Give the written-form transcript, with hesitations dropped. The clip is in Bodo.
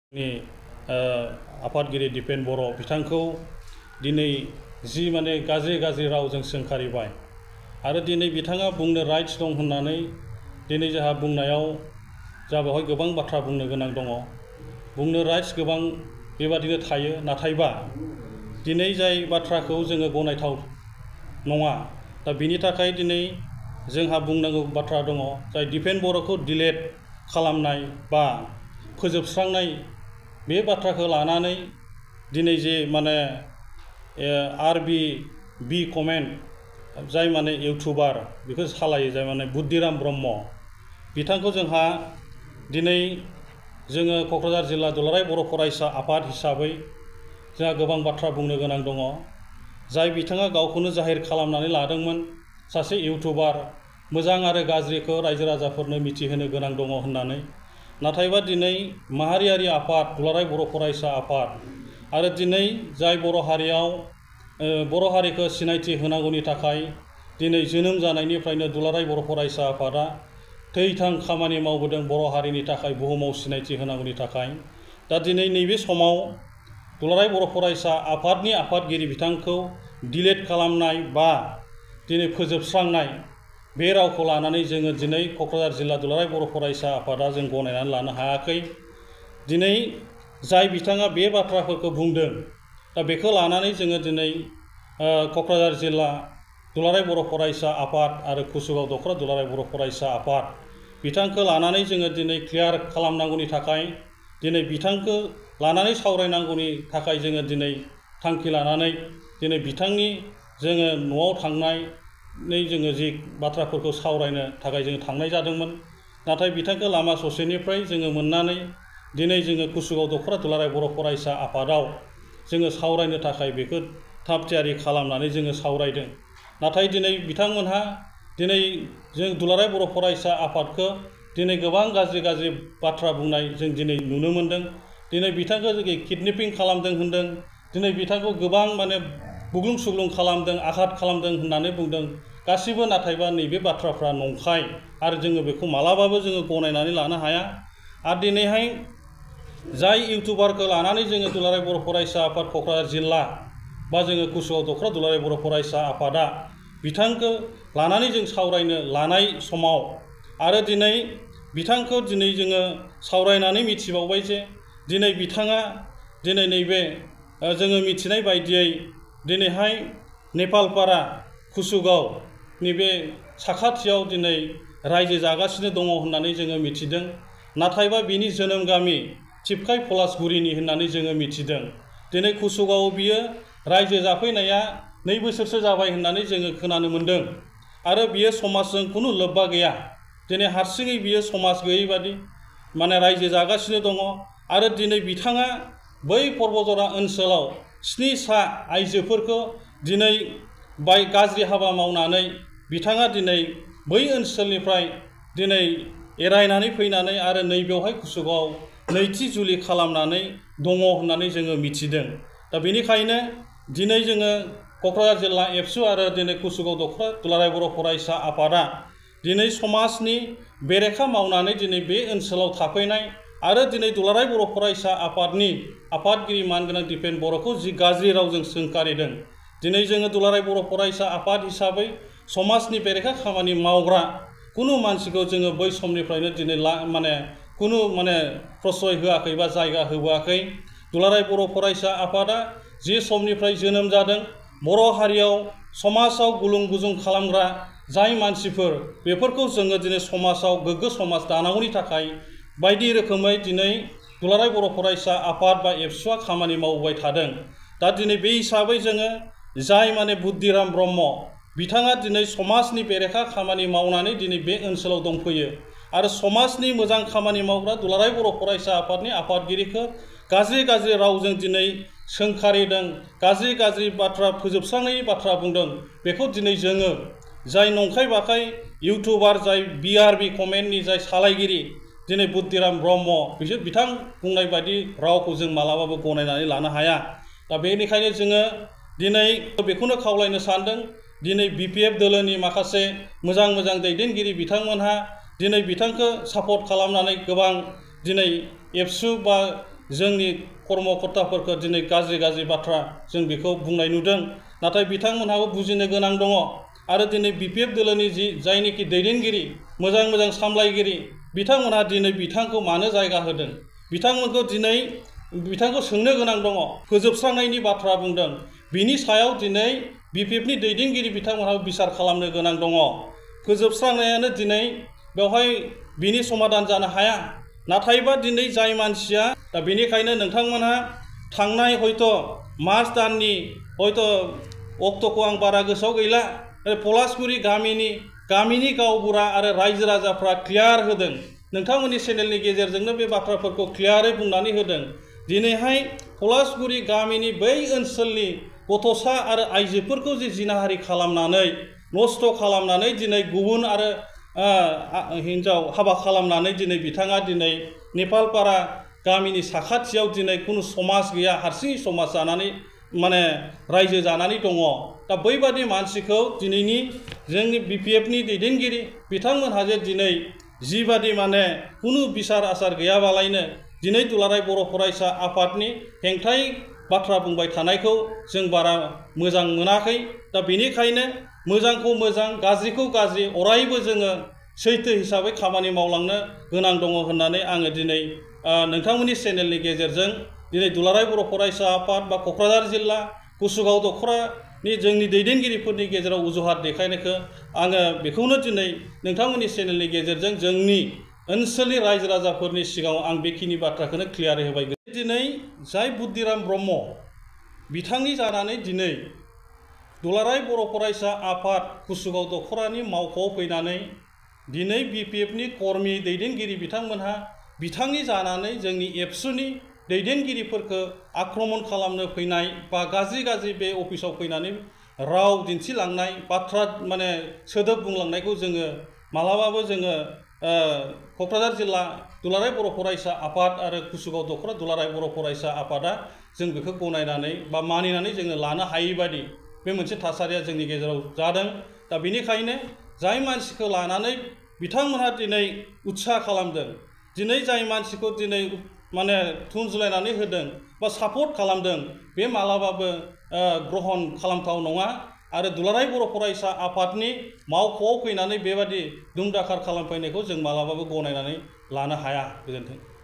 आफादगिरि दिपेन बर' बिथांखौ दिनै जि माने गाज्रि रावजों सोंखारिबाय आरो दिनै बिथाङा बुंनो राइट्स दं होननानै दिनै जोंहा बुंनायाव बेवहाय गोबां बाथ्रा बुंनो गोनां दङ। बुंनो राइट्स गोबां बेबादिनो थायो, नाथायबा दिनै जाय बाथ्राखौ जोङो गनायथाव नङा, दा बिनि थाखाय दिनै जोंहा बुंनांगौ बाथ्रा दङ। जाय दिपेन बर'खौ डिलीट खालामनाय बा फोजोबस्रांनाय बे बाथ्राखौ लानानै दिनै जे माने आरबि कमेन्ट जाय माने इउटुबार बेखौ सालायो, जाय माने बुद्धिराम ब्रह्म बिथांखौ जोंहा दिनै जोङो क'क्राझार जिल्ला दुलाराय बर' फरायसा आफाद हिसाबै जोंहा गोबां बाथ्रा बुंनो गोनां दङ। जाय बिथाङा गावखौनो जाहिर खालामनानै लादोंमोन सासे इउटुबार, मोजां आरो गाज्रिखौ रायजो राजाफोरनो मिथिहोनो गोनां दङ होननानै, नाथायबा दिनै माहारियारि आफाद दुलाराय बर' फरायसा आफाद आरो दिनै जाय बर' हारियाव बर' हारिखौ सिनायथि होनांगौनि थाखाय दिनै जोनोम जानायनिफ्रायनो दुलाराय बर' फरायसा आफादा थैथां खामानि मावबोदों बर' हारिनि थाखाय, बुहुमाव सिनायथि होनांगौनि थाखाय। दा दिनै नैबे समाव दुलाराय बर' फरायसा आफादनि आफादगिरि बिथांखौ डिलीट खालामनाय बा दिनै फोजोबस्रांनाय बे रावखौ लानानै जोङो दिनै क'क्राझार जिल्ला दुलाराय बर' फरायसा आफादा जों गनायनानै लानो हायाखै। दिनै जाय बिथाङा बे बाथ्राफोरखौ बुंदों, दा बेखौ लानानै जोङो दिनै क'क्राझार जिल्ला दुलाराय बर' फरायसा आफाद आरो कुसुगाव दख'रा दुलाराय बर' फरायसा आफाद बिथांखौ लानानै जोङो दिनै क्लियार खालामनांगौनि थाखाय, दिनै बिथांखौ लानानै सावरायनांगौनि थाखाय जोङो दिनै थांखि लानानै दिनै बिथांनि जोङो न'आव थांनानै जोङो जि बाथ्राफोरखौ सावरायनो थाखाय जोङो थांनाय जादोंमोन। नाथाय बिथांखौ लामा ससेनिफ्राय जोङो मोननानै दिनै जोङो कुसुगाव दख'रा दुलाराय बर' फरायसा आफादाव जोङो सावरायनो थाखाय बेखौ थाब थियारि खालामनानै जोङो सावरायदों। नाथाय दिनै बिथांमोनहा दिनै जों दुलाराय बर' फरायसा आफादखौ दिनै गोबां गाज्रि बाथ्रा बुंनाय जों दिनै नुनो मोन्दों। दिनै बिथांखौ किडनेपिं खालामदों होनदों, दिनै बिथांखौ गोबां माने बुग्लुं सुग्लुं खालामदों, आघात खालामदों होननानै बुंदों गासिबो। नाथायबा नैबे बाथ्राफ्रा नंखाय आरो जोङो बेखौ मालाबाबो जोङो गनायनानै लानो हाया। आरो दिनैहाय जाय इउटुबारखौ लानानै जोङो दुलाराय बर' फरायसा आफाद क'क्राझार जिल्ला बा जोङो कुसुगाव दख'रा दुलाराय बर' फरायसा आफादा बिथांखौ लानानै जों सावरायनो लानाय समाव आरो दिनै बिथांखौ दिनै जोङो सावरायनानै मिथिबावबाय जे दिनै बिथाङा दिनै नैबे जोङो मिथिनाय बायदियै दिनैहाय नेपालपारा कुसुगावनि बे साखाथियाव दिनै रायजो जागासिनो दङ होननानै जोङो मिथिदों। नाथायबा बिनि जोनोम गामि थिपकाइ पलासगुरिनि होननानै जोङो मिथिदों। दिनै कुसुगावआव बियो रायजो जाफैनाया 2 बोसोरसो जाबाय होननानै जोङो खोनानो मोन्दों आरो बियो समाजजों खुनु लोब्बा गैया। दिनै हारसिङै बियो समाज गैयै बादि माने रायजो जागासिनो दङ। आरो दिनै बिथाङा बै पर्बजरा ओनसोलाव 7 सा आइजोफोरखौ दिनै गाज्रि हाबा मावनानै बिथाङा दिनै बै ओनसोलनिफ्राय दिनै एरायनानै फैनानै आरो नैबेवहाय कुसुगावआव नैथि जुलि खालामनानै दङ होननानै जोङो मिथिदों। दा बेनिखायनो दिनै जोङो क'क्राझार जिल्ला एबसु आरो दिनै कुसुगाव दख'रा दुलाराय बर' फरायसा आफादा दिनै समाजनि बेरेखा मावनानै दिनै बे ओनसोलाव थाफैनाय आरो दिनै दुलाराय बर' फरायसा आफादनि आफादगिरि मानगोनां दिपेन बर'खौ जि गाज्रि रावजों सोंखारिदों, दिनै जोङो दुलाराय बर' फरायसा आफाद हिसाबै समाजनि बेरेखा खामानि मावग्रा कुनु मानसिखौ जोङो बै समनिफ्रायनो दिनै कुनु प्रश्रय होआखै बा जायगा होबोआखै। दुलाराय बर' फरायसा आफादा जि समनिफ्राय जोनोम जादों, बर' हारियाव समाजाव गुलुं गुजुं खालामग्रा जाय मानसिफोर, बेफोरखौ जोङो दिनै समाजाव गोग्गो समाज दानांगौनि थाखाय बायदि रोखोमै दिनै दुलाराय बर' फरायसा आफाद बा एबसुआ खामानि मावबाय थादों। दा दिनै बे हिसाबै जोङो जाय बुद्धिराम ब्रह्म बिथाङा दिनै समाजनि बेरेखा खामानि मावनानै दिनै बे ओनसोलाव दंफैयो आरो समाजनि मोजां खामानि मावग्रा दुलाराय बर' फरायसा आफादनि आफादगिरिखौ गाज्रि रावजों दिनै सोंखारिदों, गाज्रि बाथ्रा फोजोबस्रांनायनि बाथ्रा बुंदों। बेखौ दिनै जोङो जाय नंखाय बाखाय इउटुबार, जाय BRB कमेन्टनि जाय सालायगिरि दिनै बुद्धिराम ब्रह्म, बिथां बुंनाय बायदि रावखौ जों मालाबाबो गनायनानै लानो हाया। दा बेनिखायनो जोङो दिनै बेखौनो खावलायनो सानदों, दिनै BPF दोलोनि माखासे मोजां दैदेनगिरि बिथांमोनहा दिनै बिथांखौ सापर्ट खालामनानै गोबां दिनै एबसु बा जोंनि कर्मकर्ताफोरखौ दिनै गाज्रि गाज्रि बाथ्रा जों बेखौ बुंनाय नुदों नाथाय बिथांमोनहाबो बुजिनो गोनां दङ आरो दिनै बिपिएफ दोलोनि जायनोखि दैदेनगिरि मोजां मोजां सामलायगिरि बिथांमोनहा दिनै बिथांखौ मानो जायगा होदों बिथांमोनखौ दिनै बिथांखौ सोंनो गोनां दङ फोजोबस्रांनायनि बाथ्रा बुंदों बिनि सायाव दिनै बिपिएफनि दैदेनगिरि बिथांमोनहाबो बिसार खालामनो गोनां दङ फोजोबस्रांनायानो दिनै बेवहाय बिनि समाधान जानो हाया नाथायबा दिनै जाय मानसिया दा बेनिखायनो नोंथांमोनहा थांनाय हयथ' मार्च दाननि हयथ' अक्ट'खौ आं बारा गोसोआव गैला पलासगुरि गामिनि गावबुरा आरो रायजो राजाफ्रा क्लियार होदों नोंथांमोननि चेनेलनि गेजेरजोंनो बे बाथ्राफोरखौ क्लियारै बुंनानै होदों दिनैहाय पलासगुरि गामिनि बै ओनसोलनि गथ'सा आरो आइजोफोरखौ जे जिनाहारि खालामनानै नस्थ' खालामनानै दिनै गुबुन आरो हिन्जाव हाबा खालामनानै दिनै बिथाङा दिनै नेपालपारा गामिनि साखाथियाव दिनै खुनु समाज गैया हारसिङै समाज जानानै माने रायजो जानानै दङ दा बैबादि मानसिखौ दिनैनि जोंनि बिपिएफनि दैदेनगिरि बिथांमोनहा जे दिनै जिबादि माने खुनु बिसार आसार गैयाबालायनो दिनै दुलाराय बर' फरायसा आफादनि हेंथायै बाथ्रा बुंबाय थानायखौ जों बारा मोजां मोनाखै दा बेनिखायनो मोजांखौ मोजां गाज्रिखौ गाज्रि अरायबो जोङो सैथो हिसाबै खामानि मावलांनो गोनां दङ होननानै आङो दिनै नोंथांमोननि चेनेलनि गेजेरजों दिनै दुलाराय बर' फरायसा आफाद बा क'क्राझार जिल्ला कुसुगाव दख'रानि जोंनि दैदेनगिरिफोरनि गेजेराव उजुहात देखायनायखौ आङो बेखौनो दिनै नोंथांमोननि चेनेलनि गेजेरजों जोंनि ओनसोलनि रायजो राजाफोरनि सिगाङाव आं बेखिनि बाथ्राखौनो क्लियारै होबाय दिनै जाय बुद्धिराम ब्रह्म बिथांनि जानानै दिनै दुलाराय बर' फरायसा आफाद कुसुगाव दख'रानि मावख'आव फैनानै दिनै बिपिएफनि कर्मि दैदेनगिरि बिथांमोनहा बिथांनि जानानै जोंनि एबसुनि दैदेनगिरिफोरखौ आक्रमन खालामनो फैनाय बा गाज्रि बे अफिसाव फैनानै राव दिन्थिलांनाय बाथ्रा माने सोदोब बुंलांनायखौ जोङो मालाबाबो जोङो क'क्राझार जिल्ला दुलाराय बर' फरायसा आफाद आरो कुसुगाव दख'रा दुलाराय बर' फरायसा आफादा जों बेखौ गनायनानै बा मानिनानै जोङो लानो हायै बादि बे मोनसे थासारिया जोंनि गेजेराव जादों दा बेनिखायनो जाय मानसिखौ लानानै बिथांमोनहा दिनै उत्साह खालामदों दिनै जाय मानसिखौ दिनै माने थुनज्लायनानै होदों बा सापर्ट खालामदों बे मालाबाबो ग्रहन खालामथाव नङा आरो दुलाराय बर' फरायसा आफादनि मावख'आव फैनानै बेबादि दुमदाखार खालामफैनायखौ जों मालाबाबो गनायनानै लानो हाया गोजोन्थों।